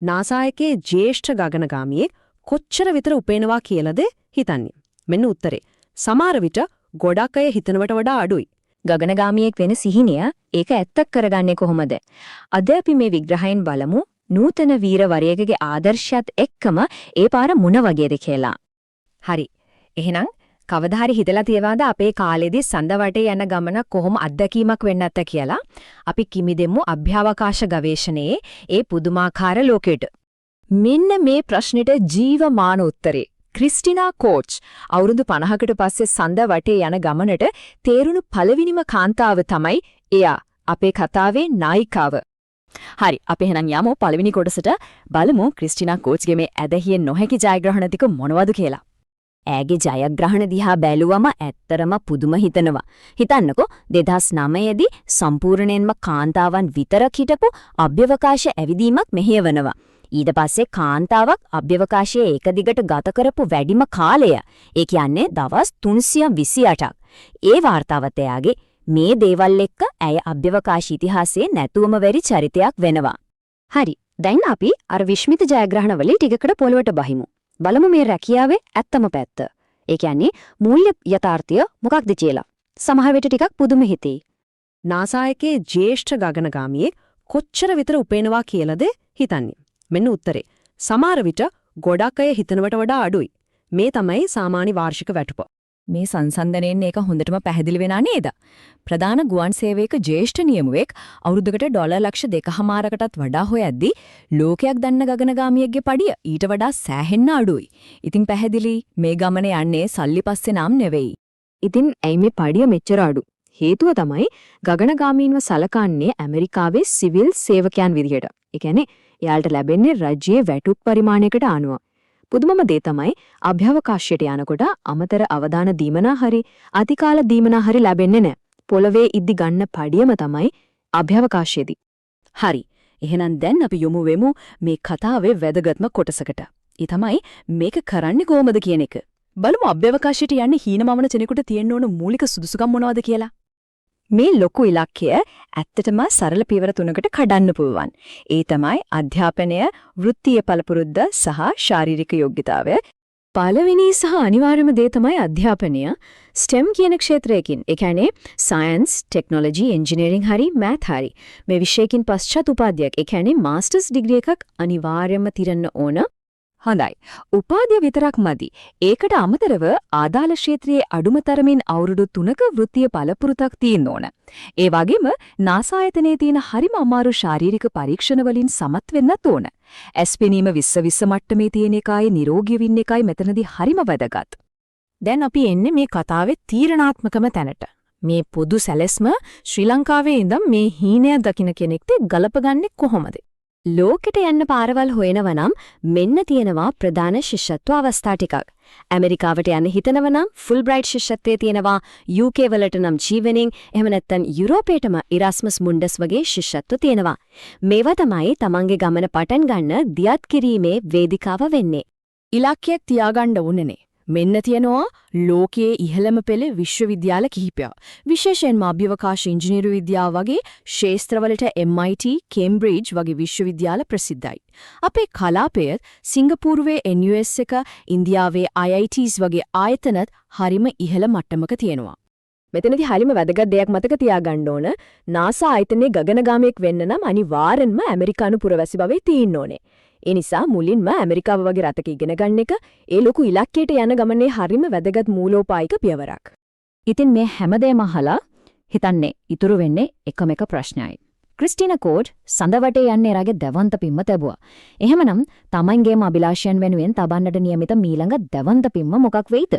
NASA එකේ ජ්‍යෙෂ්ඨ ගගනගාමියෙක් කොච්චර විතර උපයනවා කියලාද හිතන්නේ? මෙන්න උත්තරේ. සමහර විට ගොඩක් අය හිතනවට වඩා අඩුයි. ගගනගාමියෙක් වෙන සිහිනය ඒක ඇත්තක් කරගන්නේ කොහොමද? අද අපි මේ විග්‍රහයෙන් බලමු නූතන වීරවරයෙකුගේ ආදර්ශයත් එක්කම ඒ පාර මොන වගේද කියලා. හරි. එහෙනම් කවදා හරි හිතලා තියවාද අපේ කාලේදී සඳ වටේ යන ගමන කොහොම අත්දැකීමක් වෙන්නත් කියලා? අපි කිමිදෙමු අභ්‍යවකාශ ගවේෂණයේ ඒ පුදුමාකාර ලෝකෙට. මෙන්න මේ ප්‍රශ්නෙට ජීවමාන උත්තරේ. ක්‍රිස්ටිනා කෝච් අවුරුදු 50කට පස්සේ සඳ වටේ යන ගමනට තේරුණු පළවෙනිම කාන්තාව තමයි එයා, අපේ කතාවේ නායිකාව. හරි, අපි එහෙනම් යමු පළවෙනි කොටසට. බලමු ක්‍රිස්ටිනා කෝච්ගේ මේ ඇදහිය නොහැකි ජයග්‍රහණ ටික මොනවද කියලා. ඈගේ ජයග්‍රහණ දිහා බැලුවම ඇත්තරම පුදුම හිතනවා. හිතන්නකෝ, 2009 දී සම්පූර්ණයෙන්ම කාන්තාවන් විතරක් හිටපු අභ්‍යවකාශ ඇවිදීමක් මෙහෙයවනවා. ඊට පස්සේ කාන්තාවක් අභ්‍යවකාශයේ එක දිගට ගත කරපු වැඩිම කාලය, ඒ කියන්නේ දවස් 328ක්. ඒ වාර්තාවත් එයාගේ. මේ දේවල් එක්ක ඇය අභ්‍යවකාශ ඉතිහාසයේ නැතුවම බැරි චරිතයක් වෙනවා. හරි. දැන් අපි අර විශ්මිත ජයග්‍රහණ වලින් ටිකකට පොළවට බහිමු. බලමු මේ රැකියාවේ ඇත්තම පැත්ත. ඒ කියන්නේ මූල්‍ය යථාර්ථය මොකක්ද කියලා. සමහර විට ටිකක් පුදුම හිතෙයි. නාසා එකේ ජ්‍යෙෂ්ඨ ගගනගාමියෙක් කොච්චර විතර උපයනවා කියලාද හිතන්නේ? මෙන්න උත්තරේ. සමහර විට ගොඩක් අය හිතනවට වඩා අඩුයි. මේ තමයි සාමාන්‍ය වාර්ෂික වැටුප. මේ සංසන්දනයෙන් ඒක හොඳටම පැහැදිලි වෙනා නේද? ප්‍රධාන ගුවන් සේවයක ජ්‍යෙෂ්ඨ නියමුවෙක් අවුරුද්දකට ඩොලර් ලක්ෂ 2.5කටත් වඩා හොයද්දි, ලෝකයක් දන්න ගගනගාමියෙක්ගේ පඩිය ඊට වඩා සෑහෙන්න අඩුයි. ඉතින් පැහැදිලි, මේ ගමන යන්නේ සල්ලි පස්සේ නම් නෙවෙයි. ඉතින් ඇයි මේ පඩිය මෙච්චර අඩු? හේතුව තමයි ගගනගාමීන්ව සලකන්නේ ඇමරිකාවේ සිවිල් සේවකයන් විදිහට. ඒ කියන්නේ එයාලට ලැබෙන්නේ රජයේ වැටුප් පරිමාණයකට අනුව. පුදුමම දේ තමයි අභ්‍යවකාශයට යනකොට අමතර අවදාන දීමනා හරි අතිකාල දීමනා හරි ලැබෙන්නේ නැහැ. පොළවේ ඉද්දි ගන්න පඩියම තමයි අභ්‍යවකාශයේදී. හරි. එහෙනම් දැන් අපි යොමු වෙමු මේ කතාවේ වැදගත්ම කොටසකට. ඒ තමයි මේක කරන්නේ කොහොමද කියන එක. බලමු අභ්‍යවකාශයට යන්නේ හීන මවන කෙනෙකුට තියෙන්න ඕන මූලික සුදුසුකම් මොනවද කියලා. මේ ලොකු ඉලක්කය ඇත්තටම සරල පියවර තුනකට කඩන්න පුළුවන්. ඒ තමයි අධ්‍යාපනය, වෘත්තීය පළපුරුද්ද සහ ශාරීරික යෝග්‍යතාවය. පළවෙනි සහ අනිවාර්යම දේ තමයි අධ්‍යාපනය. STEM කියන ක්ෂේත්‍රයකින්, ඒ කියන්නේ සයන්ස්, ටෙක්නොලොජි, ඉංජිනේරින් හරි මැත් හරි, මේ විෂයකින් පශ්චාත් උපාධියක්, ඒ කියන්නේ මාස්ටර්ස් ඩිග්‍රී එකක් අනිවාර්යයෙන්ම තිරන්න ඕන. හොඳයි. උපාධිය විතරක් මදි. ඒකට අමතරව ආදාළ ක්ෂේත්‍රයේ අඩුම තරමින් අවුරුදු 3ක වෘත්තීය පළපුරුද්දක් තියෙන්න ඕන. ඒ වගේම නාසා ආයතනයේ තියෙන හරිම අමාරු ශාරීරික පරීක්ෂණ වලින් සමත් වෙන්නත් ඕන. ඇස් පෙනීම 20 20 මට්ටමේ තියෙන එකයි නිරෝගී වෙන්න එකයි මෙතනදී හරිම වැදගත්. දැන් අපි එන්නේ මේ කතාවේ තීරණාත්මකම තැනට. මේ පොදු සැලැස්ම ශ්‍රී ලංකාවේ ඉඳන් මේ හීනය දකින කෙනෙක්ට ගලපගන්නේ කොහොමද? ලෝකෙට යන්න පාරවල් හොයනවා නම් මෙන්න තියෙනවා ප්‍රධාන ශිෂ්‍යත්ව අවස්ථා ටිකක්. ඇමරිකාවට යන්න හිතනව නම් ෆුල්බ්‍රයිට් ශිෂ්‍යත්වයේ තියෙනවා, UK වලට නම් චීවනින්, එහෙම නැත්නම් යුරෝපයටම ඉරාස්මස් මුන්ඩස් වගේ ශිෂ්‍යත්ව තියෙනවා. මේවා තමයි තමන්ගේ ගමන පටන් ගන්න දියත් කිරීමේ වේදිකාව වෙන්නේ. ඉලක්කයක් තියාගන්න ඕනේනේ. මෙන්න තියෙනවා ලෝකයේ ඉහළම පෙළ විශ්වවිද්‍යාල කිහිපයක්. විශේෂයෙන්ම අභ්‍යවකාශ ඉංජිනේරු විද්‍යාව වගේ ක්ෂේත්‍රවලට MIT, Cambridge වගේ විශ්වවිද්‍යාල ප්‍රසිද්ධයි. අපේ කලාපයත් සිංගප්පූරුවේ NUS එක, ඉන්දියාවේ IITs වගේ ආයතනත් හරිම ඉහළ මට්ටමක තියෙනවා. මෙතනදී හරිම වැදගත් දෙයක් මතක තියාගන්න ඕන. NASA ආයතනයේ ගගනගාමියෙක් වෙන්න නම් අනිවාර්යෙන්ම ඇමරිකානු පුරවැසි භාවය තියෙන්න ඕනේ. ඒ නිසා මුලින්ම ඇමරිකාව වගේ රටක ඉගෙන ගන්න එක ඒ ලොකු ඉලක්කයට යන ගමනේ හරිම වැදගත් මූලෝපායික පියවරක්. ඉතින් මේ හැමදේම අහලා හිතන්නේ ඉතුරු වෙන්නේ එකම එක ප්‍රශ්නයයි. ක්‍රිස්ටිනා කෝච් සඳ වටේ යන්නේ එයාගේ දැවන්ත පිම්ම තැබුවා. එහෙමනම් තමන්ගේම අභිලාෂයන් වෙනුවෙන් තබන්නට නියමිත මීළඟ දැවන්ත පිම්ම මොකක් වෙයිද?